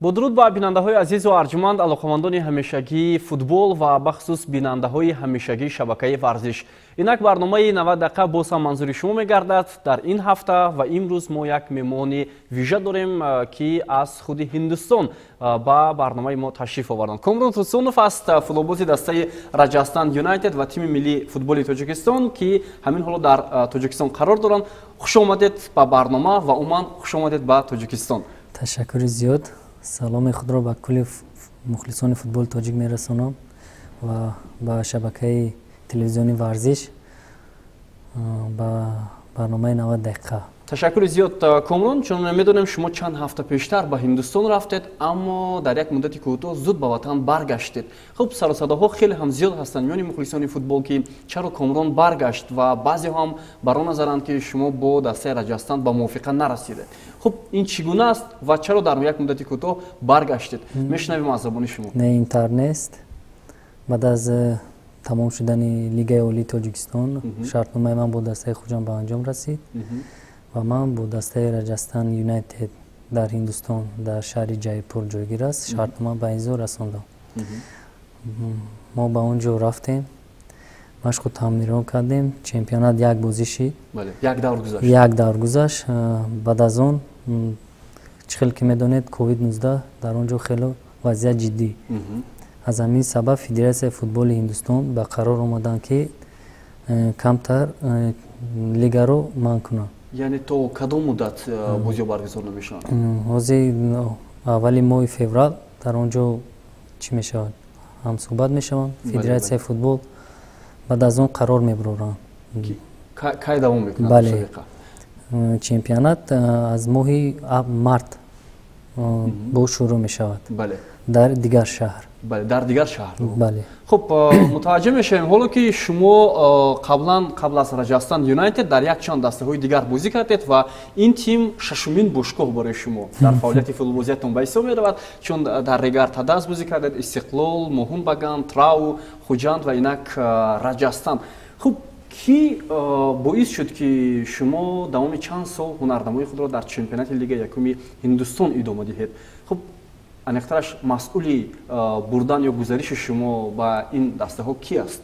Бо дуруд ба бинандаҳои азизу арҷманд, алоқамандони ҳамешагии футбол ва бахусус бинандаҳои ҳамешагии шабакаи варзиш. Инак барномаи 90 дақиқа боз ҳам манзури шумо мегардад. Дар ин ҳафта ва имрӯз мо як меҳмони вижа дорем, ки аз худи Ҳиндустон ба барномаи мо ташриф оварданд. Комрон Турсунов аст, футболбози дастаи Раҷастан Юнайтед ва тими миллии футболи Тоҷикистон, ки ҳамин ҳоло дар Тоҷикистон қарор доранд. Хуш омадед ба барнома ва умуман хуш омадед ба Тоҷикистон. Ташаккури зиёд. Саломи худро ба кулли мухлисони футболи тоҷик мерасонам ва ба шабакаи телевизиони варзиш, ба барномаи 90 дақиқа. Ташаккури зиёд, Комрон. Чун медонем, шумо чанд ҳафта пештар ба Ҳиндустон рафтед, аммо дар як муддати кӯтоҳ зуд ба ватан баргаштед. Хуб, сарусадоҳо хеле ҳам зиёд ҳастанд миёни мухлисони футбол, ки чаро Комрон баргашт, ва баъзеҳо ҳам бар он назаранд, ки шумо бо дастаи Раҷастан ба мувофиқа нарасидед. Хуб, ин чӣ гуна аст ва чаро дар як муддати кӯтоҳ баргаштед? Мешунавем аз забони шумо. Не, ин тавр нест. Баъд аз тамом шудани Лигаи олии Тоҷикистон шартномаи ман бо дастаи Хуҷанд ба анҷом расид ва ман бо дастаи Раҷастан Юнайтед, дар Ҳиндустон, дар шаҳри Ҷайпур ҷойгир аст, шартнома ба имзо расондам. Мо ба он ҷо рафтем, машқу тамринот кардем, чемпионат як бозӣ шид. Як давр гузашт. Баъд аз он, чӣ хел ки медонед, COVID-19 дар он ҷо хело вазъият ҷиддӣ. Аз ҳамин сабаб Федератсияи футболи Ҳиндустон ба қарор омаданд, ки камтар лигаро манъ кунанд. Яъне то кадом муддат бозиҳо баргузор намешаванд? Ҳозир аввали моҳи феврал дар он ҷо чӣ мешавад, ҳамсӯҳбат мешаванд федератсияи футбол, баъд аз он қарор мебароранд. Кай давом мекунад? Бале, чемпионат аз моҳи март боз шурӯъ мешавад дар дигар шаҳр. Бале, дар дигар шаҳр. Бале. Хуб, мутаваҷҷеҳ мешавем ҳоло, ки шумо қаблан, қабл аз Раҷастан Юнайтед, дар якчанд дастаҳои дигар бозӣ кардед ва ин тим шашумин бошгоҳ барои шумо дар фаъолияти футболбозиятон ба ҳисоб меравад, чун дар Регар Тадаз бозӣ кардед, Истиқлол, Моҳун Баган, Трау, Хуҷанд ва инак Раҷастан. Хуб, кӣ боис шуд, ки шумо давоми чанд сол ҳунарнамои худро дар чемпионати Лигаи якуми Ҳиндустон идома диҳед? Хуб, аниқтараш, масъули бурдан ё гузариши шумо ба ин дастаҳо кӣ аст?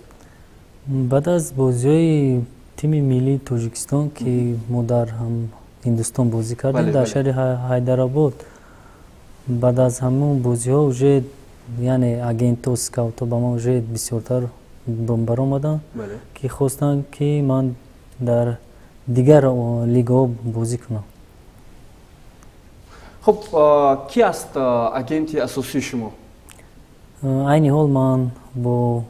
Баъд аз бозиҳои тими миллии Тоҷикистон, ки мо дар Ҳиндустон бозӣ кардем, дар шаҳри Ҳайдаробод, баъд аз ҳамон бозиҳо уже, яъне, агентҳо, скаутҳо ба ман уже бисёртар баромаданд, ки хостанд, ки ман дар дигар лигаҳо бозӣ кунам. Хуб, кӣ аст агенти асосии шумо? Айни ҳол ман бо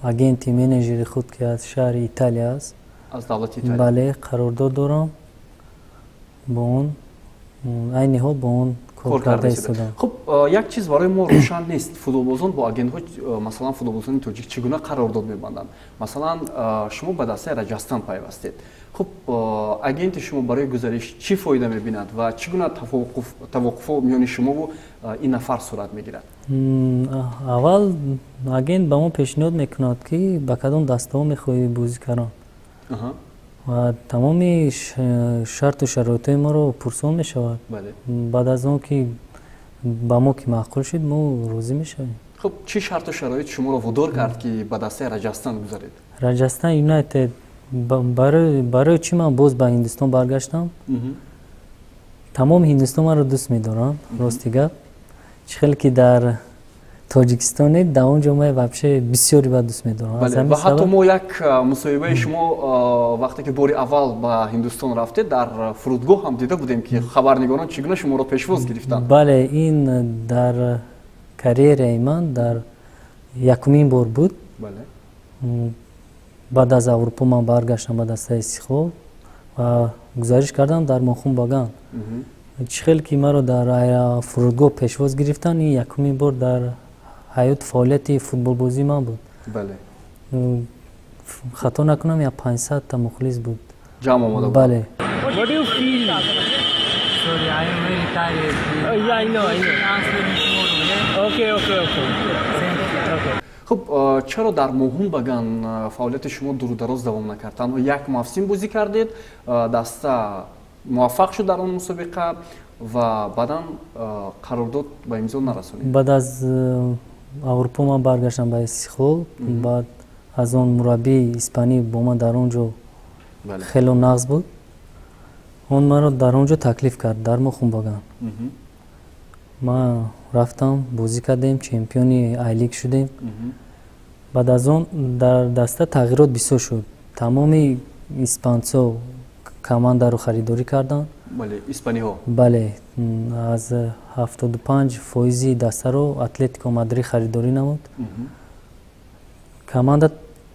агенти менеҷери худ, ки аз шаҳри Италия аст, аз давлати Италия. Бале, қарордод дорам бо он, айни ҳол бо он кор карда истодам. Хуб, як чиз барои мо рӯшан нест: футболбозон бо агентҳо, масалан, футболбозони тоҷик чӣ гуна қарордод мебанданд? Масалан, шумо ба дастаи Раҷастан пайвастед. Хуб, агенти шумо барои гузариш чӣ фоида мебинад ва чӣ гуна тавоқуфҳо миёни шумову ин нафар сурат мегирад? Аввал агент ба мо пешниҳод мекунад, ки ба кадом дастаҳо мехоҳӣ бозӣ кардан, ва тамоми шарту шароитҳои моро пурсон мешавад. Баъд аз он ки ба мо ки маъқул шуд, мо розӣ мешавем. Хуб, чӣ шарту шароит шуморо водор кард, ки ба дастаи Раҷастан гузаред? Раҷастан Юнайтед, барои чӣ ман боз ба Ҳиндустон баргаштам? Тамоми Ҳиндустон маро дӯст медоранд. Рости гап, чӣ хеле ки дар Тоҷикистоне, дар он ҷо ман вообще бисёре ба дӯст медорам. Ва ҳатто мо як мусоҳибаи шумо, вақте ки бори аввал ба Ҳиндустон рафтед, дар фурудгоҳ ҳам дида будем, ки хабарнигорон чӣ гуна шуморо пешвоз гирифтанд. Бале, ин дар карьераи ман дар якумин бор буд. Баъд аз Аврупо ман баргаштам ба дастаи Истиқлол ва гузариш кардам дар Мохун Баган. Чӣ хел ки маро дар фурудгоҳ пешвоз гирифтанд, ин якумин бор дар ҳаёту фаъолияти футболбозии ман буд. Хато накунам, як 500-та мухлис буд. Ҷамъ омада. Бале. What do you feel? Sorry, I am very tired. Oh, yeah, I know, I know. Answer me tomorrow, yeah? Okay. Thank you. Okay. Хуб, чаро дар Моҳун Баган фаъолияти шумо дуру дароз давом накард? Танҳо як мавсим бозӣ кардед, даста муваффақ шуд дар он мусобиқа. Ва баъдан қарордод ба имзо нарасонид. Баъд аз Аврупо ман баргаштам ба Истиқлол. Баъд аз он мураббии испанӣ бо ман дар он ҷо хело нағз буд. Он маро дар он ҷо таклиф кард, дар Мохунбаган. Ман рафтам, бозӣ кардем, чемпиони Ай-Лиг шудем. Баъд аз он дар даста тағйирот бисёр шуд. Тамоми испанцо командаро харидорӣ карданд. Испаниҳо. Бале, аз 75% дастаро Атлетико Мадрид харидорӣ намуд. Команда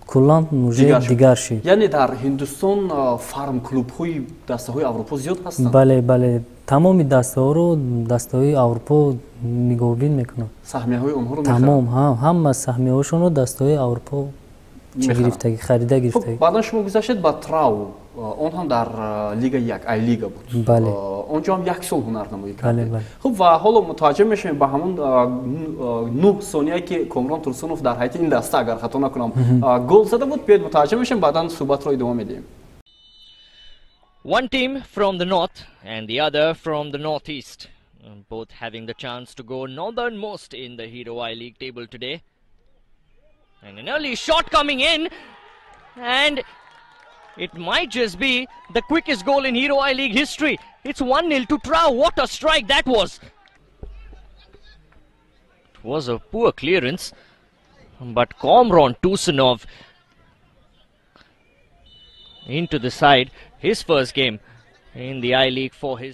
куллан уже дигар шуд. Яъне дар Ҳиндустон фарм клубҳои дастаҳои Аврупо зиёд ҳастанд? Бале, бале, тамоми дастаҳоро дастаҳои Аврупо нигоҳбин мекунанд. Саҳмияҳои онҳоро? Тамом, ҳама саҳмияҳошонро дастаҳои Аврупо чӣ гирифтагӣ, харида гирифтагӣ. Баъдан шумо гузаштед ба Трау, он ҳам дар лига як, Ай Лига буд. Бале. Он ҷо ҳам як сол ҳунарнамоӣ кардед. Хуб, ва ҳоло мутаваҷҷеҳ мешавем ба ҳамон 9 сонияе, ки Комрон Турсунов дар ҳайати ин даста, агар хато накунам, гол зада буд. Биёед, мутаваҷҷеҳ мешавем, баъдан суҳбатро идома медиҳем. One team from the north and the other from the northeast, both having the chance to go northernmost in the Hero I League table today. And an early shot coming in, and it might just be the quickest goal in Hero I League history. It's 1-0 to Trau. What a strike that was! It was a poor clearance, but Komron Tusunov into the side, his first game in the I League for his.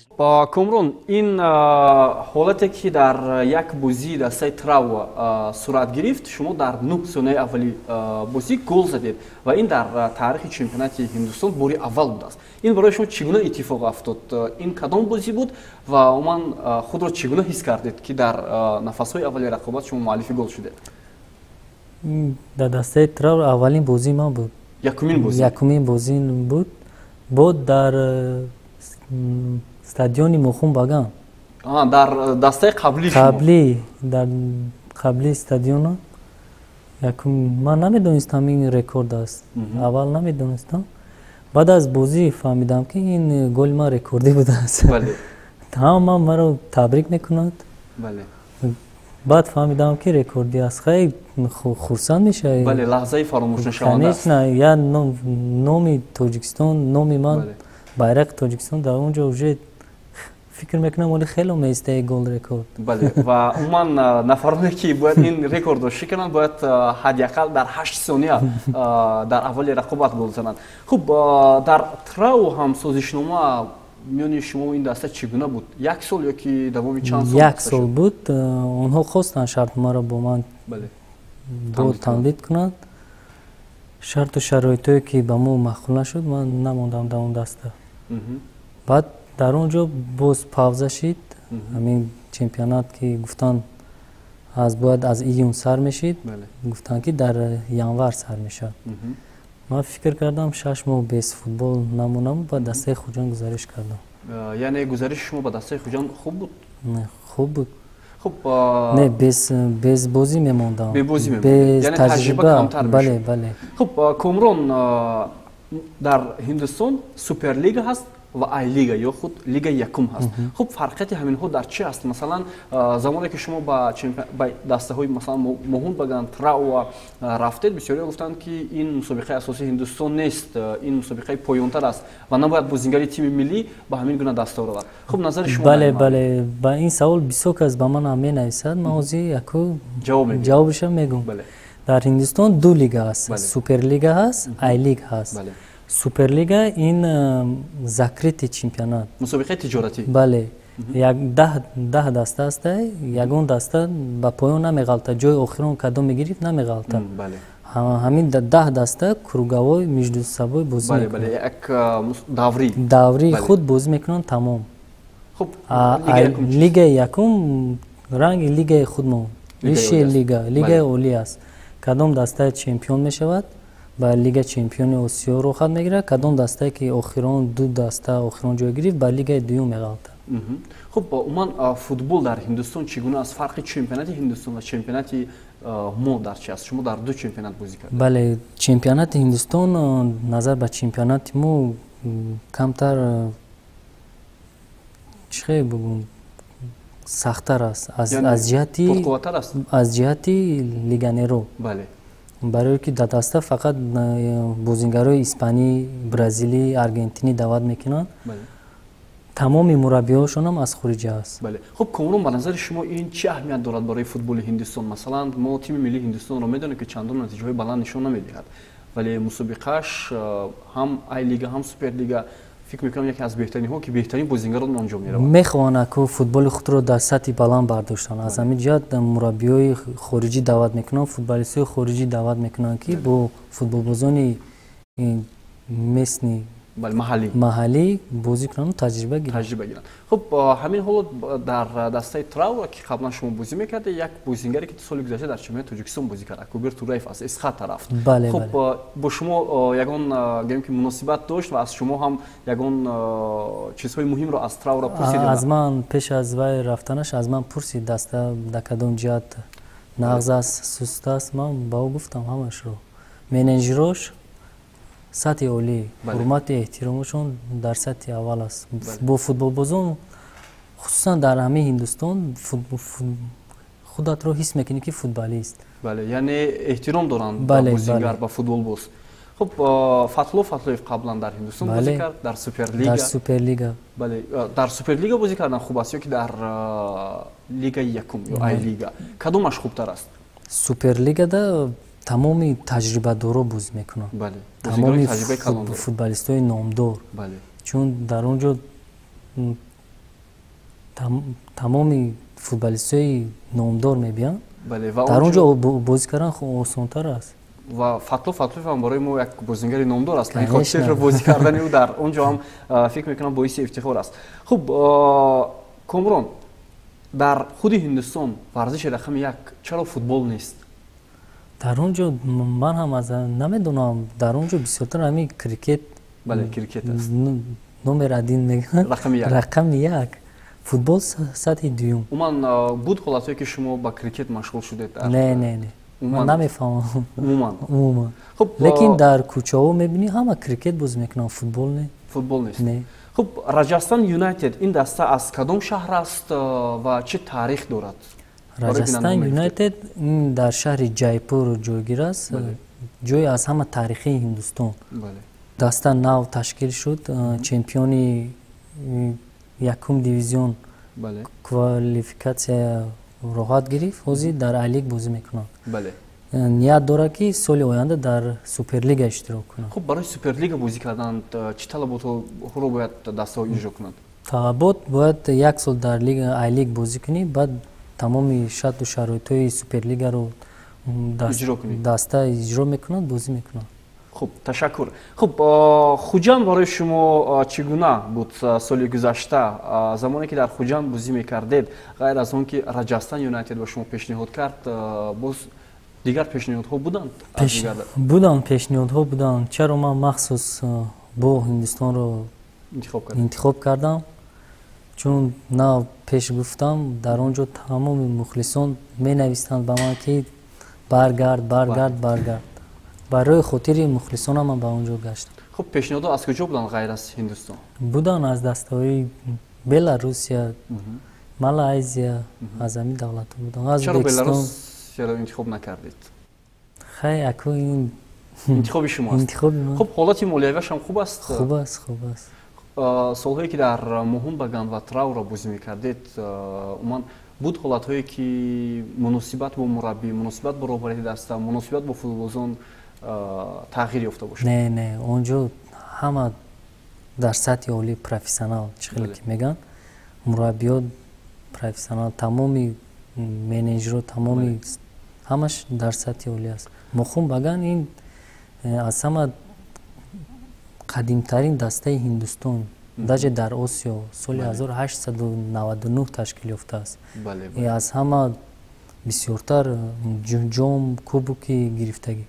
Комрон, ин ҳолате, ки дар як бозии дастаи Трау сурат гирифт, шумо дар 9 сонияи аввали бозӣ гол задед ва ин дар таърихи чемпионати Ҳиндустон бори аввал будааст. Ин барои шумо чӣ гуна иттифоқ афтод? Ин кадом бозӣ буд ва умуман худро чӣ гуна ҳис кардед, ки дар нафасҳои аввали рақобат шумо муаллифи гол шудед? Дар дастаи Трау аввалин бозии ман буд. Якумин бозӣ. Якумин бозӣ буд, бо дар стадиони Мохун Баган. Дар дастаи қаблӣ. Қаблӣ, дар қабли стадиона. Якум ман намедонистам, ин рекорд аст. Аввал намедонистам, баъд аз бозӣ фаҳмидам, ки ин голи ман рекордӣ будааст. Ҳама маро табрик мекунанд. Баъд фаҳмидам, ки рекордӣ аст. Хеле хурсанд мешавӣ. Бале, лаҳзаи фаромӯшнашаванда аст. Конечно, я номи Тоҷикистон, номи ман, байрақи Тоҷикистон дар он ҷо уже, фикр мекунам, оли хело меистаи гол рекорд. Бале, ва умуман нафароне, ки бояд ин рекордро шикананд, бояд ҳадди ақал дар 8 сония дар аввали рақобат гол зананд. Хуб, дар Трау ҳам созишнома миёни шумо ин даста чӣ гуна буд? Як сол ё ки давоми чанд сол? Як сол буд. Онҳо хостанд шартномаро бо ман тамдид кунанд. Шарту шароитое, ки ба мо маъқул нашуд, ман намондам дар он даста. Баъд дар он ҷо боз пауза шид. Ҳамин чемпионат, ки гуфтанд, аз бояд аз июн сар мешид, гуфтанд, ки дар январ сар мешавад. Ман фикр кардам, 6 моҳ без футбол намонам, ба дастаи Хуҷанд гузариш кардам. Яъне гузариши шумо ба дастаи Хуҷанд хуб буд? Хуб буд. Хуб. Не, без бозӣ мемондам. Бебозӣ мемондед, яъне таҷриба камтар. Бале, бале. Хуб, Комрон, дар Ҳиндустон Суперлига ҳаст ва Ай Лига ё худ Лигаи якум ҳаст. Хуб, фарқияти ҳаминҳо дар чӣ аст? Масалан, замоне ки шумо ба дастаҳои, масалан, Моҳун Баган, Трауа рафтед, бисёриҳо гуфтанд, ки ин мусобиқаи асосии Ҳиндустон нест, ин мусобиқаи поёнтар аст ва набояд бозингари тими миллӣ ба ҳамин гуна дастаҳо равад. Хуб, назари шумо? Бале, бале, ба ин савол бисёр кас ба ман ҳам менависад. Ман ҳозир яку ҷавобаша мегӯм. Дар Ҳиндустон ду лига аст: Суперлига ҳаст, Ай Лиг ҳаст. Суперлига ин закрытый чемпионат. Мусобиқаи тиҷоратӣ. Бале, як 10 даста аста, ягон даста ба поён намеғалта, ҷои охирон кадом мегирифт, намеғалта. Ҳамин 10 даста круговой между собой бозӣ. Мекунанд, даври худ бозӣ мекунанд, тамом. Лигаи якум ранги лигаи худмо, высшая лига, лигаи олӣ аст. Кадом даста чемпион мешавад, ба Лига чемпиони Осиё роҳхат мегирад, кадом дастае, ки охирон ду даста охирон ҷой гирифт, ба лигаи дуюм меғалтад. Хуб, умуман футбол дар Ҳиндустон чӣ гуна аст? Фарқи чемпионати Ҳиндустон ва чемпионати мо дар чи аст? Шумо дар ду чемпионат бозӣ кардед. Бале, чемпионати Ҳиндустон назар ба чемпионати мо камтар Чӣ хел бугум, сахттар аст аз ҷиҳати пурқувваттар аст, аз ҷиҳати легионеро, барое ки дар даста фақат бозингарои испанӣ, бразилӣ, аргентинӣ даъват мекунанд, тамоми мураббиҳошонам аз хориҷа аст. Бале, хуб, Комрон, ба назари шумо ин чӣ аҳамият дорад барои футболи Ҳиндустон? Масалан, мо тими миллии Ҳиндустонро медонем, ки чандон натиҷаҳои баланд нишон намедиҳад, вале мусобиқааш ҳам Ай Лига, ҳам Суперлига, фикр мекунам, яке аз беҳтаринҳо, ки беҳтарин бозингарон онҷо мераванд. Мехоҳанд ку футболи худро дар сатҳи баланд бардоштанд. Аз ҳамин ҷиҳат мураббиҳои хориҷӣ даъват мекунанд, футболистҳои хориҷӣ даъват мекунанд, ки бо футболбозони местный, маҳаллӣ, маҳаллӣ бозӣ кунанд, таҷриба гиранд. Таҷриба гиранд. Хуб, ҳамин ҳоло дар дастаи Траура, ки қаблан шумо бозӣ мекардед, як бозингаре, ки соли гузашта дар чемпионати Тоҷикистон бозӣ кард, Акубир Тураев, аз Эсхата рафт. Хуб, бо шумо ягон, гӯем ки, муносибат дошт ва аз шумо ҳам ягон чизҳои муҳимро аз Траура пурсид? Аз ман пеш аз вай рафтанаш аз ман пурсид, даста дар кадом ҷиҳат нағз аст, суст аст. Ман ба ӯ гуфтам ҳамашро. Менеҷерош сатҳи олӣ, ҳурмату эҳтиромашон дар сатҳи аввал аст. Бо футболбозон, хусусан дар ҳамаи Ҳиндустон, худатро ҳис мекунӣ, ки футболист. Бале, яъне эҳтиром доранд ба бозингар, ба футболбоз. Хуб, Фатҳулло Фатҳуллоев қаблан дар Ҳиндустон бозӣ кард, дар Суперлига. Дар Суперлига. Бале, дар Суперлига бозӣ кардан хуб аст ё ки дар лигаи якум ё Ай Лига, кадомаш хубтар аст? Суперлигада тамоми таҷрибадоро бозӣ мекунанд, тамоми футболистҳои номдор, чун дар он ҷо тамоми футболистҳои номдор мебиёнд. Дар он ҷо бозӣ кардан осонтар аст. Ва Фатло Фатлоев ҳам барои мо як бозингари номдор аст. Ин хотир бозӣ кардани ӯ дар он ҷо ҳам, фикр мекунам, боиси ифтихор аст. Хуб, Комрон, дар худи Ҳиндустон варзиши рақами як чаро футбол нест? Дар он ҷо ман ҳам аз намедонам, дар он ҷо бисёртар ҳамин крикет. Бале, крикет аст. Номер один мегӯянд. Рақами як. Рақами як, футбол сатҳи дуюм. Умуман, буд ҳолатҳое, ки шумо ба крикет машғул шудед? Не, не, не, ман намефаҳмам. Умуман? Умуман. Хуб. Лекин дар кӯчаҳо мебинӣ, ҳама крикет бозӣ мекунанд, футбол не. Футбол нест. Не. Хуб, Раҷастан Юнайтед, ин даста аз кадом шаҳр аст ва чӣ таърих дорад? Раҷастан Юнайтед дар шаҳри Ҷайпур ҷойгир аст, ҷои аз ҳама таърихии Ҳиндустон. Даста нав ташкил шуд, чемпиони якум дивизион квалификатсия роҳат гирифт, ҳозир дар Ай-Лиг бозӣ мекунанд. Ният дорад, ки соли оянда дар Суперлига иштирок кунад. Хуб, барои Суперлига бозӣ кардан чӣ талаботҳоро бояд дастаҳо иҷро кунанд? Талабот: бояд як сол дар Ай-Лиг бозӣ кунӣ, баъд тамоми шарту шароитҳои Суперлигаро даста иҷро мекунад, бозӣ мекунад. Хуб, ташаккур. Хуб, Хуҷанд барои шумо чӣ гуна буд соли гузашта, замоне ки дар Хуҷанд бозӣ мекардед? Ғайр аз он ки Раҷастан Юнайтед ба шумо пешниҳод кард, боз дигар пешниҳодҳо буданд? Буданд, пешниҳодҳо буданд. Чаро ман махсус бо Ҳиндустонро интихоб кардам? Чун нав пеш гуфтам, дар он ҷо тамоми мухлисон менавистанд ба ман, ки баргард, баргард, баргард. Барои хотири мухлисонам ман ба он ҷо гаштам. Хуб, пешниҳодҳо аз куҷо буданд, ғайр аз Ҳиндустон? Буданд, аз дастаҳои Беларусия, Малайзия, аз ҳамин давлатҳо буданд, аз Чаро Беларусияро интихоб накардед? Хай, аку ин интихоби шумо аст. Интихоби ман. Хуб, ҳолати молиявиаш ҳам хуб аст? Хуб аст, хуб аст. Солҳое ки дар Моҳун Баган ва Траура бозӣ мекардед, умуман буд ҳолатҳое, ки муносибат бо мураббӣ, муносибат бо роҳбарияти даста, муносибат бо футболбозон тағйир ёфта бошад? Не, не, он ҷо ҳама дар сатҳи олӣ, профессионал, чӣ хеле ки мегӯянд, мураббиё профессионал, тамоми менеҷерро, тамоми ҳамаш дар сатҳи олӣ аст. Мохун Баган ин аз ҳама қадимтарин дастаи Ҳиндустон, даже дар Осиё, соли 1899 ташкил ёфтааст. Аз ҳама бисёртар ҷом, кубоки гирифтагӣ.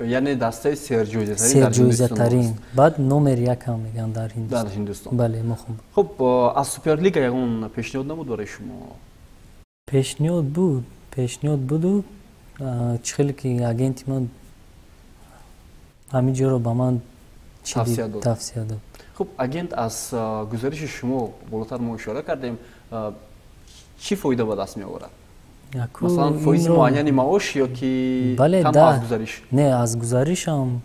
Яъне дастаи серҷоизатарин, баъд номер як ҳам мегӯянд дар Ҳиндустон. Дар Ҳиндустон. Бале, Мохун. Хуб, аз Суперлига ягон пешниҳод набуд барои шумо? Пешниҳод буд, пешниҳод буду чӣ хеле ки агенти ман ҳамин ҷоро ба ман тавсия дод. Тавсия дод. Хуб. Хуб, агент аз гузариши шумо болотар мо ишора кардем, чӣ фоида ба даст меоварад? Масалан, фоизи муайяни маош ё ки танҳо аз гузариш? Не, аз гузаришам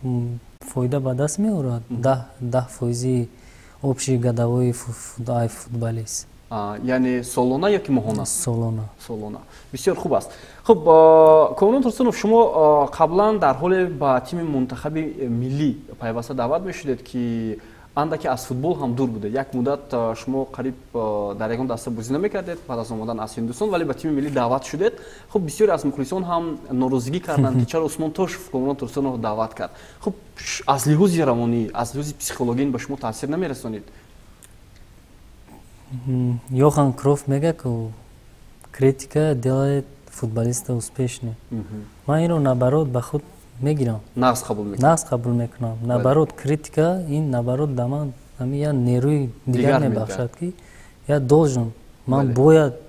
фоида ба даст меорад. 10% общий годовой футболист. Яъне солона ё ки моҳона? Солона. Солона. Бисёр хуб аст. Хуб, Комрон Турсунов, шумо қаблан дар ҳоле ба тими мунтахаби миллӣ пайваста даъват мешудед, ки андаке аз футбол ҳам дур будед. Як муддат шумо қариб дар ягон даста бозӣ намекардед баъд аз омадан аз Ҳиндустон, вале ба тими миллӣ даъват шудед. Хуб, бисёре аз мухлисон ҳам норозигӣ карданд, ки чаро Усмон Тошев Комрон Турсуновро даъват кард. Хуб, аз лиҳози равонӣ, аз лиҳози психологӣ ин ба шумо таъсир намерасонид? Йохан Кроф мега, ки критика делает футболиста успешным. Ман инро наоборот ба худ мегирам. Нағз қабул мекунам. Нағз қабул мекунам. Наоборот, критика ин наоборот да ман ҳамин як нерӯи дигар мебахшад, ки я должен, ман бояд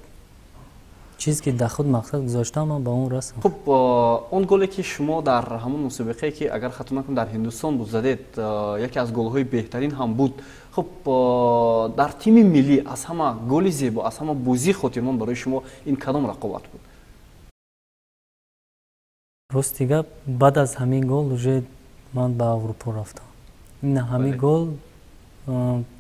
чиз ки дар худ мақсад гузоштам, ман ба он расам. Хуб, он голе ки шумо дар ҳамон мусобиқае, ки агар хато накунам, дар Ҳиндустон буд, задед, яке аз голҳои беҳтарин ҳам буд. Хуб, дар тими миллӣ аз ҳама голи зебо, аз ҳама бозии хотирмон барои шумо ин кадом рақобат буд? Рости гап, баъд аз ҳамин гол уже ман ба Аврупо рафтам. Ин ҳамин гол,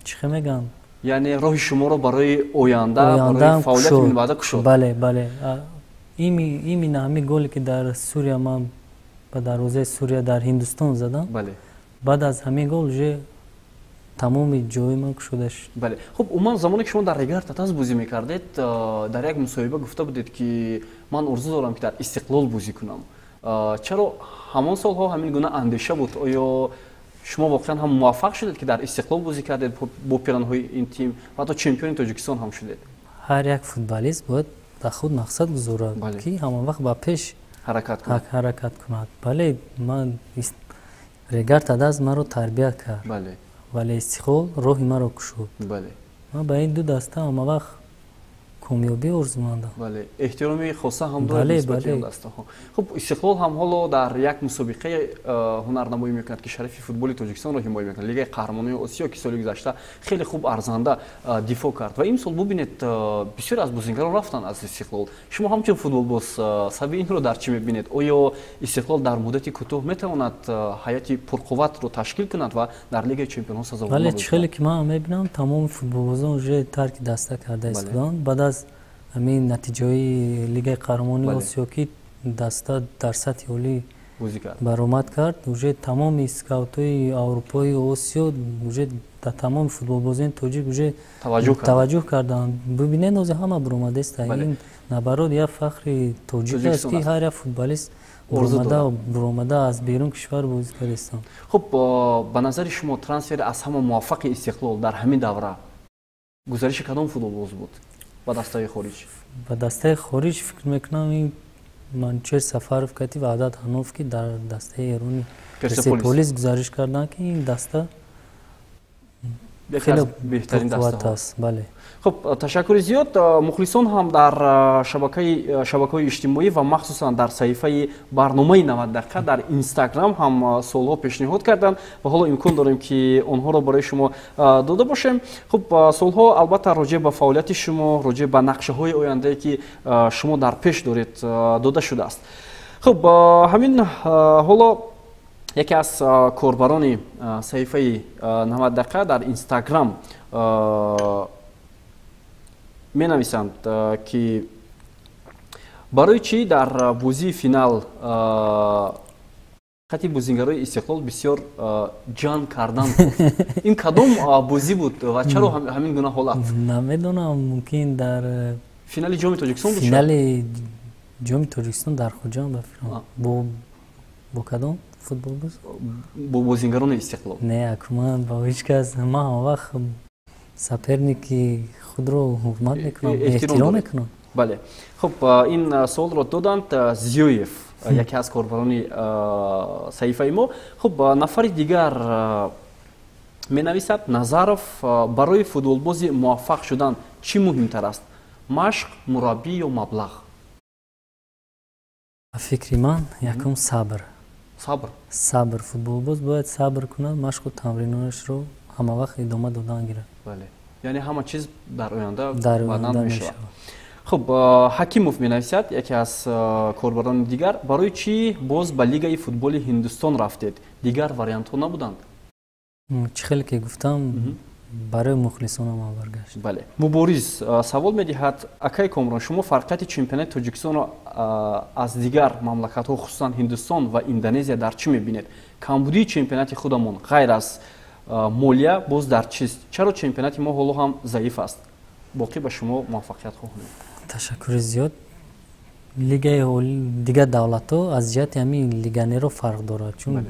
чӣ хел мегӯям, яъне роҳи шуморо барои оянда, барои фаъолияти минбаъда кушод. Бале, бале, именно ҳамин голе ки дар Сурия ман ба дарвозаи Сурия дар Ҳиндустон задам, баъд аз ҳамин гол уже тамоми ҷои ман кушода шуд. Бале. Хуб, умуман, замоне ки шумо дар Регар Татаз бозӣ мекардед, дар як мусоҳиба гуфта будед, ки ман орзу дорам, ки дар Истиқлол бозӣ кунам. Чаро ҳамон солҳо ҳамин гуна андеша буд? Оё шумо воқеан ҳам муваффақ шудед, ки дар Истиқлол бозӣ кардед бо пиранҳои ин тим ва ҳатто чемпиони Тоҷикистон ҳам шудед? Ҳар як футболист бояд дар худ мақсад гузорад, ки ҳама вақт ба пеш ҳаракат кунад. Бале, ман Регар Тадаз маро тарбия кард, вале Истиқлол роҳи маро кушод. Ман ба ин ду даста ҳама вақт комёбӣ орзумандам. Бале, эҳтироми хоса ҳам доред нисбати он дастаҳо. Хуб, Истиқлол ҳам ҳоло дар як мусобиқаи ҳунарнамоӣ мекунад, ки шарафи футболи Тоҷикистонро ҳимоя мекунад, Лигаи қаҳрамонони Осиё, ки соли гузашта хеле хуб, арзанда дифоъ кард. Ва имсол бубинед, бисёре аз бозингарон рафтанд аз Истиқлол. Шумо ҳамчун футболбоз сабаби инро дар чӣ мебинед? Оё Истиқлол дар муддати кӯтоҳ метавонад ҳайати пурқувватро ташкил кунад ва дар Лигаи чемпионҳо сазовор? Бале, чӣ хеле ки ман мебинам, тамоми футболбозон уже тарки даста карда истоданд баъд аз ҳамин натиҷаҳои Лигаи қаҳрамони Осиё, ки даста дар сатҳи олӣ баромад кард. Уже тамоми скаутҳои Аврупои, Осиё уже дар тамоми футболбозони тоҷик уже таваҷҷӯҳ карданд. Бибинед, ҳозир ҳама баромадаеста. Ин наоборот як фахри тоҷик аст, ки ҳар як футболист буромада аз берун кишвар бозӣ кардаистанд. Хуб, ба назари шумо, трансфери аз ҳама муваффақи Истиқлол дар ҳамин давра гузариши кадом футболбоз буд ба дастаи хориҷ? Ба дастаи хориҷ, фикр мекунам, ин Манучер Сафаров кати Ваҳдат Ҳанов, ки дар дастаи эрони Персеполис гузариш карданд, ки ин даста хеле беҳтарин даста аст. Бале. Хуб, ташаккури зиёд. Мухлисон ҳам дар шабакаҳои иҷтимоӣ ва махсусан дар саҳифаи барномаи 90 дақиқа дар Инстаграм ҳам суолҳо пешниҳод карданд ва ҳоло имкон дорем, ки онҳоро барои шумо дода бошем. Хуб, суолҳо албатта роҷеъ ба фаъолияти шумо, роҷеъ ба нақшаҳои ояндае, ки шумо дар пеш доред, дода шудааст. Хуб, ҳамин ҳоло яке аз корбарони саҳифаи 90 дақиқа дар Инстаграм менависанд, ки барои чӣ дар бозии финал хати бозингарои Истиқлол бисёр ҷанг кардан? Ин кадом бозӣ буд ва чаро ҳамин гуна ҳолат? Намедонам, мумкин дар финали Ҷоми Тоҷикистон буд. Финали Ҷоми Тоҷикистон дар Хуҷанд, ба фикрам, бо кадом футболбоз? Бо бозингарони Истиқлол. Не, акуман бо ҳеҷ кас. Ман ҳама вақт соперники худро ҳурмат мекунам, эҳтиром мекунам. Бале. Хуб, ин суолро доданд Зиёев, яке аз корбарони саҳифаи мо. Хуб, нафари дигар менависад, Назаров: барои футболбози муваффақ шудан чӣ муҳимтар аст, машқ, мураббӣ ё маблағ? Ба фикри ман, якум сабр. Сабр. Сабр. Футболбоз бояд сабр кунад, машқу тамринонашро Ҳама вақт идома додан гирад. Бале, яъне ҳама чиз дар оянда Дар баъдан оянда мешавад. мешавад. Хуб, Ҳакимов менависад, яке аз корбарони дигар: барои чӣ боз ба лигаи футболи Ҳиндустон рафтед? Дигар вариантҳо набуданд? Чӣ хеле ки гуфтам, барои мухлисонам ман баргашт. Бале. Мубориз савол медиҳад: акай Комрон, шумо фарқияти чемпионати Тоҷикистонро аз дигар мамлакатҳо, хусусан Ҳиндустон ва Индонезия, дар чӣ мебинед? Камбудии чемпионати худамон ғайр аз молия боз дар чист? Чаро чемпионати мо ҳоло ҳам заиф аст? Боқӣ ба шумо муваффақият хоҳонем. Ташаккури зиёд. Лигаи дигар давлатҳо аз ҷиҳати ҳамин легионерро фарқ дорад, чун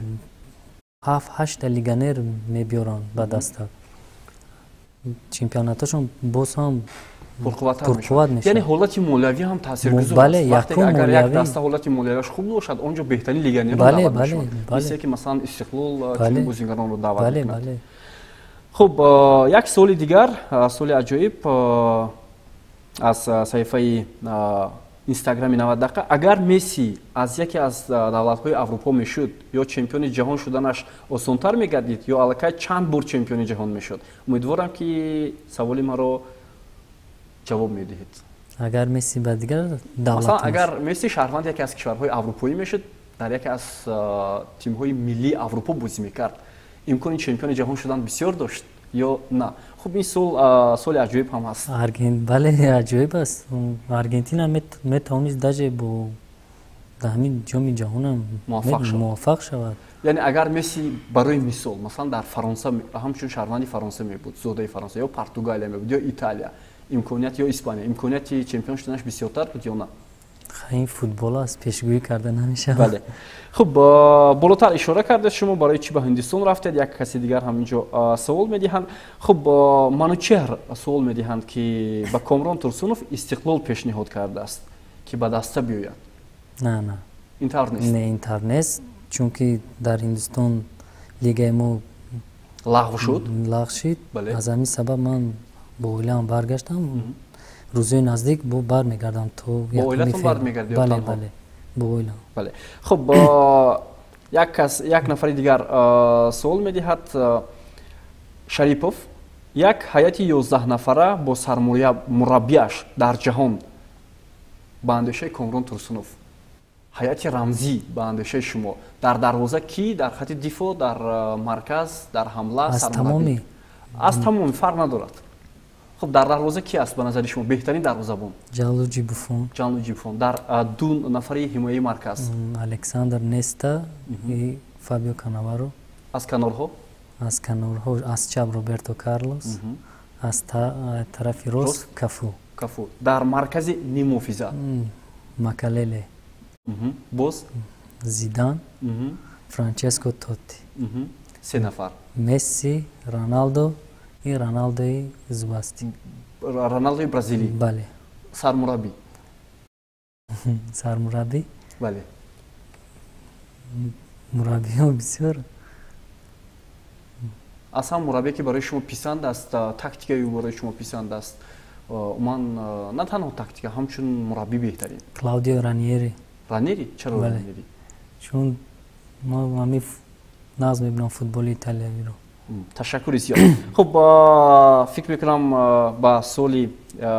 ҳафт ҳашта легионер мебиёранд ба даста, чемпионаташон боз ҳам пурқувваттар пурқувват мешавад. Яъне мешавад. Ҳолати молиявӣ ҳам таъсиргузор Бале, аст. Вақте якум агар як молиявӣ. даста ҳолати молиявиаш хуб бошад, он ҷо беҳтарин легионерро даъват мешавад, мисле ки, масалан, Истиқлол чунин бозигаронро даъват мекунад. Хуб, як суоли дигар, суоли аҷоиб аз саҳифаи Инстаграми 90 дақиқа: агар Месси аз яке аз давлатҳои Аврупо мешуд, ё чемпиони ҷаҳон шуданаш осонтар мегардид, ё аллакай чанд бор чемпиони ҷаҳон мешуд? Умедворам, ки саволи маро ҷавоб медиҳед. Агар Месси ба дигар давлат Масалан, агар Месси шаҳрванди яке аз кишварҳои аврупоӣ мешуд, дар яке аз тимҳои миллии Аврупо бозӣ мекард, имкони чемпиони ҷаҳон шудан бисёр дошт ё на? Хуб, ин суол суоли аҷоиб ҳам ҳаст. Бале, аҷоиб аст. Аргентина метавонист даже бо дар ҳамин ҷоми ҷаҳонам муваффақ шавад. Муваффақ шавад. Яъне агар Месси, барои мисол, масалан, дар Фаронса, ҳамчун шаҳрванди Фаронса мебуд, зодаи Фаронса ё Португалия мебуд, ё Италия, имконият, ё Испания, имконияти чемпион шуданаш бисёртар буд ё на? Ин футбол аст, пешгӯӣ карда намешавад. Бале. Хуб, болотар ишора кардед, шумо барои чӣ ба Ҳиндустон рафтед. Як каси дигар ҳам инҷо савол медиҳанд. Хуб, Манучеҳр суол медиҳанд, ки ба Комрон Турсунов Истиқлол пешниҳод кардааст, ки ба даста биёяд. На, на. Ин тавр нест? Не, ин тавр нест, чунки дар Ҳиндустон лигаи мо лағв шуд. Лағв шид. Аз ҳамин сабаб ман бо оилаам баргаштам. Рӯзои наздик бо бармегардам то Бо оилатон бармегардед? Бале, бале, бо оилам. Бале. Хуб, як кас, як нафари дигар суол медиҳад, Шарипов: як ҳайати 11 нафара бо сармураббиаш дар ҷаҳон, ба андешаи Комрон Турсунов, ҳайати рамзӣ ба андешаи шумо: дар дарвоза кӣ, дар хати дифоъ, дар марказ, дар ҳамла? Аз тамоми? Аз тамоми, фарқ надорад. Хуб, дар дарвоза ки аст ба назари шумо беҳтарин дарвозабон? Ҷанлуҷи Буфон. Ҷанлуҷи Буфон. Дар ду нафари ҳимояи марказ? Александр Неста и Фабио Канаваро. Аз канорҳо? Аз канорҳо аз чап Роберто Карлос, аз тарафи рост Кафу. Кафу. Дар маркази ниммуҳофиза? Макалеле. Боз? Зидан, Франческо Тотти. Се нафар. Месси, Роналдо и Роналдои зубасти. Роналдои бразилӣ? Бале. Сармураббӣ? Сармураббӣ? Бале. Мураббиҳо бисёр. Аз ҳам мураббие, ки барои шумо писанд аст, тактикаи ӯ барои шумо писанд аст, умуман, на танҳо тактика, ҳамчун мураббӣ беҳтарин. Клаудио Раньери. Раньери? Чаро Раньери? Чун ма ҳами нағз мебинам футболи италиявиро. Ташаккури зиёд. Хуб, фикр мекунам, ба суоли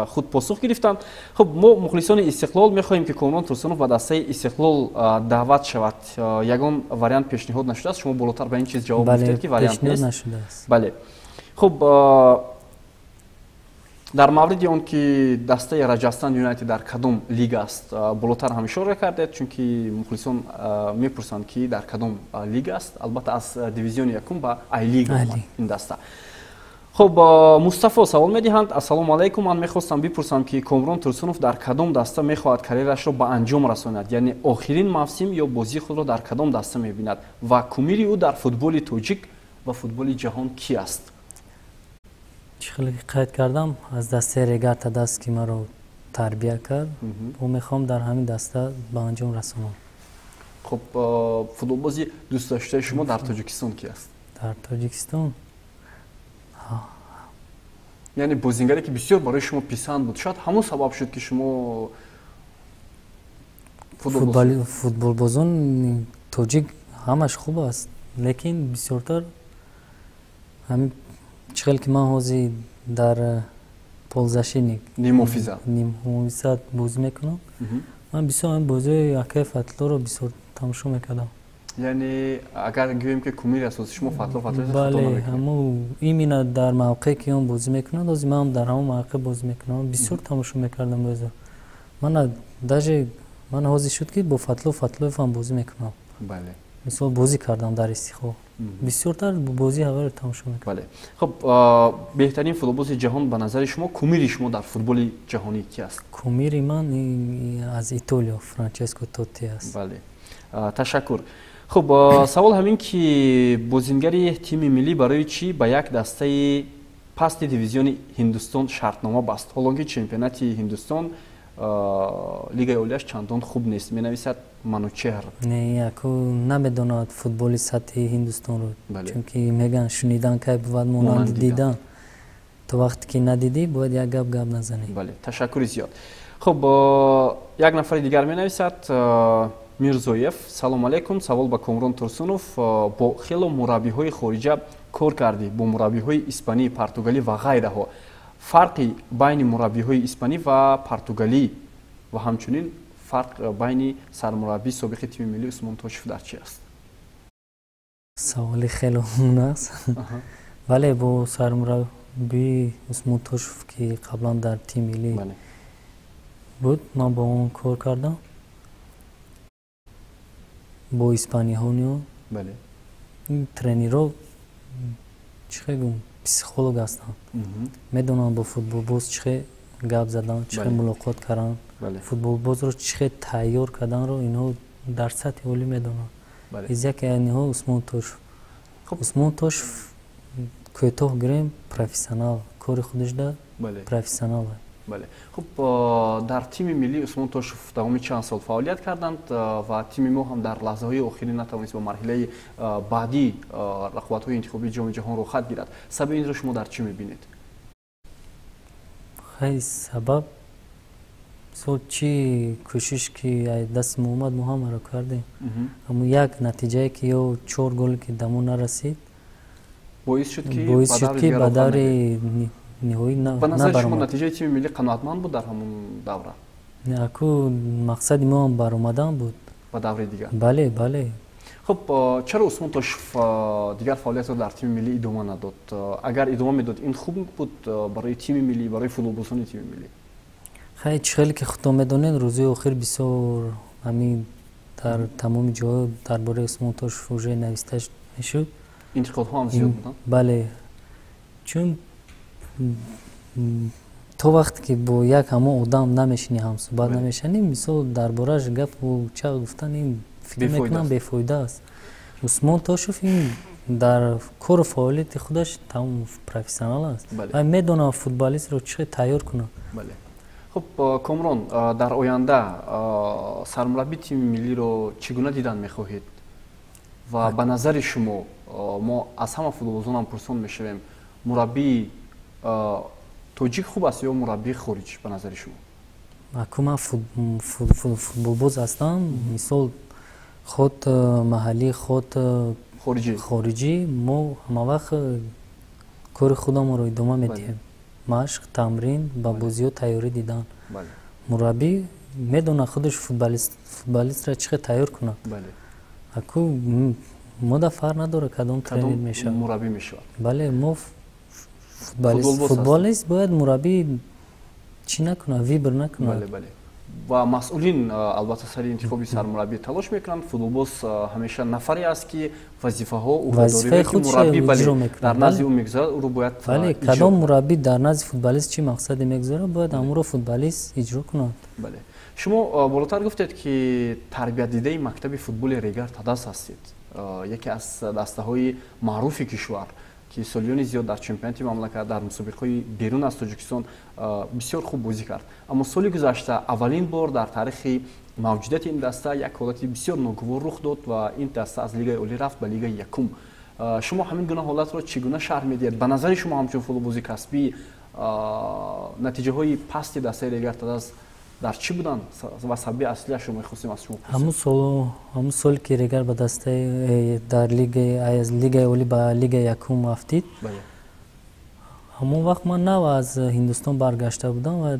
худ посух гирифтанд. Хуб, мо, мухлисони Истиқлол, мехоҳем, ки Комрон Турсунов ба дастаи Истиқлол даъват шавад. Ягон вариант пешниҳод нашудааст? Шумо болотар ба ин чиз ҷавоб гуфтед, ки вариант нест. Бале. Хуб, дар мавриди он ки дастаи Раҷастан Юнайтед дар кадом лига аст, болотар ҳам ишора кардед, чунки мухлисон мепурсанд, ки дар кадом лига аст. Албатта, аз дивизиони якум ба Ай лига ин даста. Хуб, Мустафо савол медиҳанд: ассалому алайкум, ман мехостам бипурсам, ки Комрон Турсунов дар кадом даста мехоҳад карьерашро ба анҷом расонад, яъне охирин мавсим ё бозии худро дар кадом даста мебинад ва кумири ӯ дар футболи тоҷик ва футболи ҷаҳон кӣ аст? Чӣ хеле қайд кардам, аз дастаи Регар ТадАЗ, ки маро тарбия кард, бо мехоҳам дар ҳамин даста ба анҷом расонам. Хуб, футболбози дӯстдоштаи шумо дар Тоҷикистон ки аст? Дар Тоҷикистон? Яъне бозингаре, ки бисёр барои шумо писанд буд, шояд ҳамон сабаб шуд, ки шумо Футболбозони тоҷик ҳамаш хуб аст, лекин бисёртар ҳамин Чӣ хел ки ман ҳозир дар полузащитник, нимҳофиза, нимҳофиза бозӣ мекунам, ман бисёр ҳамин бозиҳои акаи Фатлоро бисёр тамошо мекардам. Яъне агар гӯем, ки кумири асосии шумо Фатло Фатло? Бале, ҳамо именно дар мавқее, ки он бозӣ мекунад, ҳозир манам дар ҳамон мавқеъ бозӣ мекунам. Бисёр тамошо мекардам бозиро. Мана даже ман ҳозир шуд, ки бо Фатло Фатлоевам бозӣ мекунам. Мисол, бозӣ кардам дар Истиқлол, бисёртар бозии ҳаваро тамошо мекардам. Бале, хуб, беҳтарин футболбози ҷаҳон ба назари шумо, кумири шумо дар футболи ҷаҳонӣ ки аст? Кумири ман аз Итолиё Франческо Тотти аст. Бале, ташаккур. Хуб, савол ҳамин, ки бозингари тими миллӣ барои чӣ ба як дастаи пасти дивизиони Ҳиндустон шартнома баст, ҳолон ки чемпионати Ҳиндустон лигаи олияш чандон хуб нест, менависад Манучеҳр. Не, яку намедонад футболи сатҳи Ҳиндустонро, чунки мегӯянд, шунидан кай бувад монанди дидан. То вақте ки надидӣ, бояд як гап гап назанӣ. Бале, ташаккури зиёд. Хуб, як нафари дигар менависад, Мирзоев: «Салом алейкум, савол ба Комрон Турсунов. Бо хело мураббиҳои хориҷа кор кардӣ, бо мураббиҳои испанӣ, португалӣ ва ғайраҳо. Фарқи байни мураббиҳои испанӣ ва португалӣ ва ҳамчунин фарқ байни сармураббии собиқи тими миллӣ Усмон Тошев дар чи аст?» Саволи хеле мун аст. Бале, бо сармураббии Усмон Тошев, ки қаблан дар тими миллӣ буд, ман бо он кор кардам, бо испаниҳо. Тренерҳо, чӣ хел гӯм, психолог ҳастанд, медонанд бо футболбоз чӣ хел гап задан, чӣ хел мулоқот кардан, футболбозро чӣ хел тайёр карданро инҳо дар сатҳи олӣ медонанд. Из яке аз инҳо Усмон Тошев. Усмон Тошев, кӯтоҳ гирем, профессионал, кори худашда профессионал. Бале, хуб, дар тими миллӣ Усмон Тошев давоми чанд сол фаъолият карданд ва тими мо ҳам дар лаҳзаҳои охирӣ натавонист ба марҳилаи баъдии рақобатҳои интихобии Ҷоми ҷаҳон роҳхат гирад. Сабаби инро шумо дар чӣ мебинед? Хай, сабаб, мисол, чӣ кӯшиш ки аз дасти мо омад, мо ҳамаро кардем, аммо як натиҷае, ки ё чор голе ки да мо нарасид, боис шуд, ки боис шуд, ки ба даври ниҳоӣ. Ба назари шумо, натиҷаи тими миллӣ қаноатманд буд дар ҳамон давра? Аку, мақсади мо ҳам баромадан буд. Ба давраи дигар. Бале. Хуб, чаро Усмон Тошев дигар фаъолиятро дар тими миллӣ идома надод? Агар идома медод, ин хуб буд барои тими миллӣ, барои футболбозони тими миллӣ? Хай, чӣ хеле ки худтон медонед, рӯзои охир бисёр ҳамин дар тамоми ҷоҳо дар бораи Усмон Тошев уже нависта мешуд. Интиқодҳо ҳам зиёд буданд. Бале, чун то вақте ки бо як ҳамон одам намешинӣ, ҳамсӯҳбат намешавӣ, мисол, дар борааш гапу чақ гуфтан, ин фикр мекунам, бефоида аст. Усмон Тошев ин дар кору фаъолияти худаш тамом профессионал аст ва медонад футболистро чӣ хел тайёр кунад. Бале, хуб, Комрон, дар оянда сармураббии тими миллиро чӣ гуна дидан мехоҳед? Ва ба назари шумо, мо аз ҳама футболбозонам пурсон мешавем, мураббии тоҷик хуб аст ё мураббии хориҷ, ба назари шумо? Аку, ман футболбоз ҳастам. Мисол, худ маҳаллӣ, худ хориҷӣ, мо ҳамавақт кори худамонро идома медиҳем: машқ, тамрин, ба бозиҳо тайёрӣ дидан. Мураббӣ медонад худаш футболистро чӣ хел тайёр кунад. Аку, мода фарқ надорад, кадом тренер мешавад. Мураббӣ мешавад. Бале, мо футболист бояд мураббӣ чӣ накунад, выбор накунад. Бале, ва масъулин, албатта, сари интихоби сармураббӣ талош мекунанд. Футболбоз ҳамеша нафаре аст, ки вазифаҳо, вазифаи мураббӣ дар назди ӯ мегузорад, ӯро бояд Бале, кадом мураббӣ дар назди футболист чӣ мақсаде мегузорад, бояд ҳамонро футболист иҷро кунад. Бале, шумо болотар гуфтед, ки тарбиятдидаи мактаби футболи Регар Тадаз ҳастед, яке аз дастаҳои маъруфи кишвар, ки солиёни зиёд дар чемпионати мамлакат, дар мусобиқаҳои берун аз Тоҷикистон бисёр хуб бозӣ кард. Аммо соли гузашта аввалин бор дар таърихи мавҷудияти ин даста як ҳолати бисёр ногувор рух дод ва ин даста аз лигаи олӣ рафт ба лигаи якум. Шумо ҳамин гуна ҳолатро чӣ гуна шарҳ медиҳед? Ба назари шумо, ҳамчун футболбози касбӣ, натиҷаҳои пасти дастаи Регар Тадаз дар чӣ буданд ва сабаби аслиашро мехостем аз шумо? Ҳамун соле ки Регар ба дастаи дар лигаи аз лигаи олӣ ба лигаи якум афтид. Ҳамон вақт ман нав аз Ҳиндустон баргашта будам ва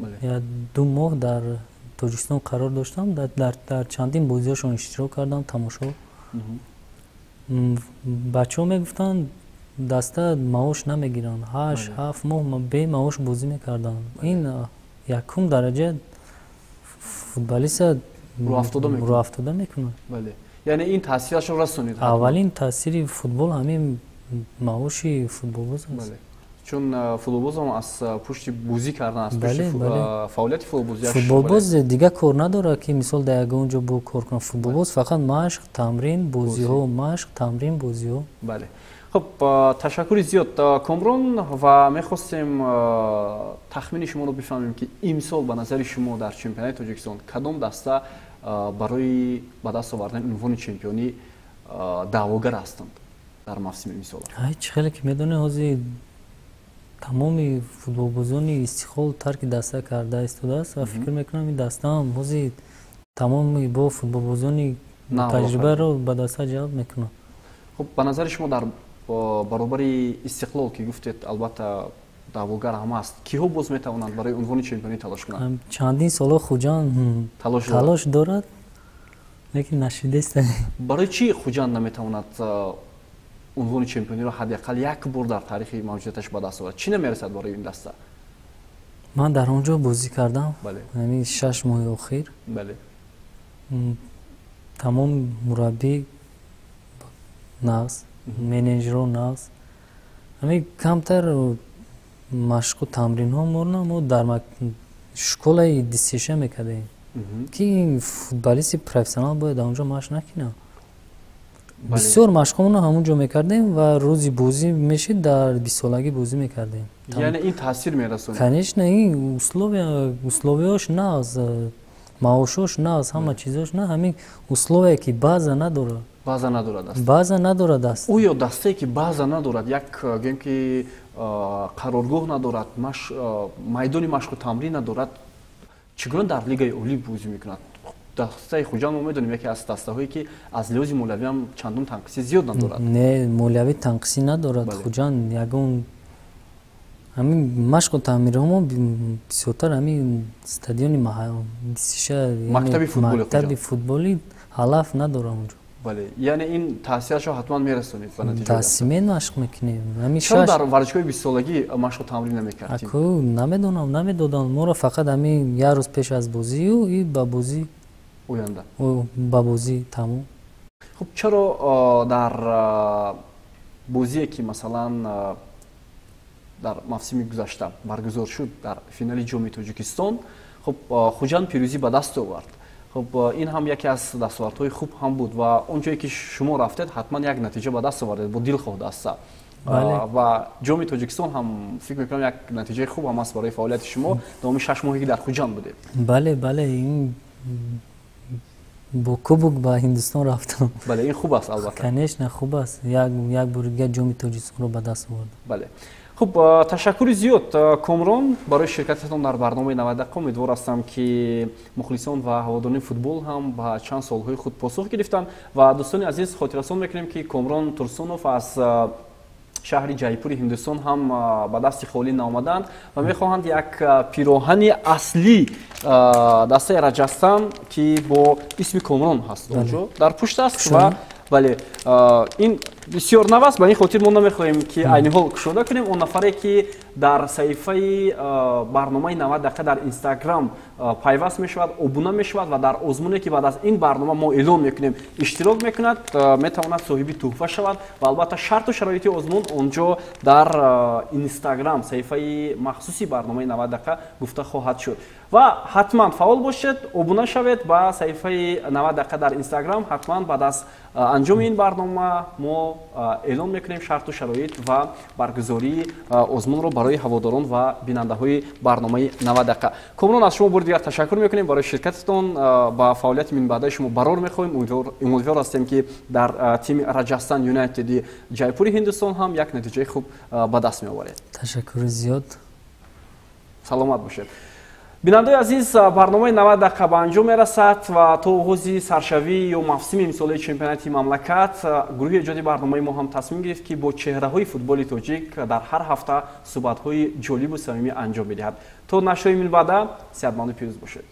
2 моҳ дар Тоҷикистон қарор доштам. Дар чандин бозиҳошон иштирок кардам, тамошо. Бачаҳо мегуфтанд, даста маош намегиранд, 8-7 моҳ бемаош бозӣ мекарданд. Ин якум дараҷа футболиста рӯафтода мекунад. Яъне ин таъсирашро расонид? Аввалин таъсири футбол ҳамин маоши футболбоз аст. Чун футболбозам аз пушти бозӣ кардан, аз пушти фаъолияти футболбозиаш. Футболбоз дигар кор надорад, ки мисол дар ягон ҷо бо кор кунад. Футболбоз фақат машқ, тамрин, бозиҳо, машқ, тамрин, бозиҳо. Бале. Хуб, ташаккури зиёд, Комрон, ва мехостем тахмини шуморо бифаҳмем, ки имсол ба назари шумо дар чемпионати Тоҷикистон кадом даста барои ба даст овардани унвони чемпионӣ даъвогар ҳастанд дар мавсими имсола? Чӣ хеле ки медонед, ҳозир тамоми футболбозони Истиқлол тарки даста карда истодааст ва фикр мекунам, ин дастаам ҳозир тамоми бо футболбозони таҷрибаро ба даста ҷалб мекунад. Хуб, ба назари шумо дар баробари Истиқлол, ки гуфтед, албатта даъвогар ҳам аст, киҳо боз метавонанд барои унвони чемпионӣ талош кунанд? Чандин соло Хуҷанд талош дорад, лекин нашидест. Барои чӣ Хуҷанд наметавонад унвони чемпиониро ҳадди ақал як бор дар таърихи мавҷудияташ ба даст оварад? Чӣ намерасад барои ин даста? Ман дар он ҷо бозӣ кардам, ҳамин 6 моҳи охир. Тамом мураббӣ нағз, менеҷерҳо нағз, ҳамин камтар машқу тамринҳо морна мо дар школаи дисеша мекардем, ки футболисти профессионал бояд дар он ҷо машқ накунад. Бисёр машқҳоро ҳамон ҷо мекардем ва рӯзи бозӣ мешид, дар бистсолагӣ бозӣ мекардем. Яъне ин таъсир мерасонад? Конечно, ин условияш нағз, маошош нағз, ҳама чизош на, ҳамин условие ки база надорад. База надорад аст. База надорад аст. Оё дастае ки база надорад, як гӯем ки қароргоҳ надорад, майдони машқу тамрин надорад, чӣ гуна дар лигаи олӣ бозӣ мекунад? Дастаи Хуҷанд мо медонем яке аз дастаҳое ки аз лиҳози молиявиам чандон танқисӣ зиёд надорад. Не, молиявӣ танқисӣ надорад. Хуҷанд ягон ҳамин машқу таъмирҳомо бисёртар ҳамин стадиони мактаби футболи алаф надорад онҷо. Бале, яъне ин таъсирашро ҳатман мерасонид ба натиҷа. Дар симент машқ мекунем. Чаро дар варзишгоҳи бистсолагӣ машқу тамрин намекардем? Аку намедонам, намедоданд моро, фақат ҳамин як рӯз пеш аз бозию и ба бозӣ оянда ба бозӣ тамом. Хуб, чаро дар бозие ки масалан дар мавсими гузашта баргузор шуд дар финали ҷоми Тоҷикистон, хуб, Хуҷанд пирӯзӣ ба даст овард? Хуб, ин ҳам яке аз дастовардҳои хуб ҳам буд ва он ҷое ки шумо рафтед, ҳатман як натиҷа ба даст овардед бо дилхоҳ даста. Ва ҷоми Тоҷикистон ҳам фикр мекунам як натиҷаи хуб ҳам аст барои фаъолияти шумо давоми 6 моҳе ки дар Хуҷанд будед. Бале, бале, ин бо кубок ба Ҳиндустон рафтам. Бале, ин хуб аст албатта. Конечно, хуб аст. Як бори дигар ҷоми Тоҷикистонро ба даст овардам. Бале. Хуб, ташаккури зиёд, Комрон, барои ширкататон дар барномаи 90 дақиқа. Умедвор ҳастам, ки мухлисон ва ҳаводорони футбол ҳам ба чанд суолҳои худ посух гирифтанд. Ва дӯстони азиз, хотиррасон мекунем, ки Комрон Турсунов аз шаҳри Ҷайпури Ҳиндустон ҳам ба дасти холӣ наомаданд ва мехоҳанд як пироҳани аслӣ дастаи Раҷастан, ки бо исми Комрон ҳаст, онҷо дар пушт аст. Ва бале, ин бисёр нав аст, ба ин хотир мо намехоҳем, ки айни ҳол кушода кунем. Он нафаре ки дар саҳифаи барномаи 90 дақиқа дар Инстаграм пайваст мешавад, обуна мешавад ва дар озмуне ки баъд аз ин барнома мо эълон мекунем иштирок мекунад, метавонад соҳиби тӯҳфа шавад. Ва албатта шарту шароити озмун онҷо дар Инстаграм саҳифаи махсуси барномаи 90 дақиқа гуфта хоҳад шуд. Ва ҳатман фаъол бошед, обуна шавед ба саҳифаи 90 дақиқа дар Инстаграм. Ҳатман баъд аз анҷоми ин барнома мо эълон мекунем шарту шароит ва баргузории озмунро барои ҳаводорон ва бинандаҳои барномаи 90 дақиқа. Комрон, аз шумо бори дигар ташаккур мекунем барои ширкататон, ба фаъолияти минбаъдаи шумо барор мехоҳем. Умедвор ҳастем, ки дар тими Раҷастан Юнайтеди Ҷайпури Ҳиндустон ҳам як натиҷаи хуб ба даст меоваред. Ташаккури зиёд. Саломат бошед. Бинандаои азиз, барномаи 90 дақиқа ба анҷом мерасад ва то оғози саршавӣ ё мавсими имсолаи чемпионати мамлакат гурӯҳи эҷоди барномаи мо ҳам тасмим гирифт, ки бо чеҳраҳои футболи тоҷик дар ҳар ҳафта суҳбатҳои ҷолибу самимӣ анҷом медиҳад. То нашрҳои минбаъда сеҳатманду пирӯз бошед.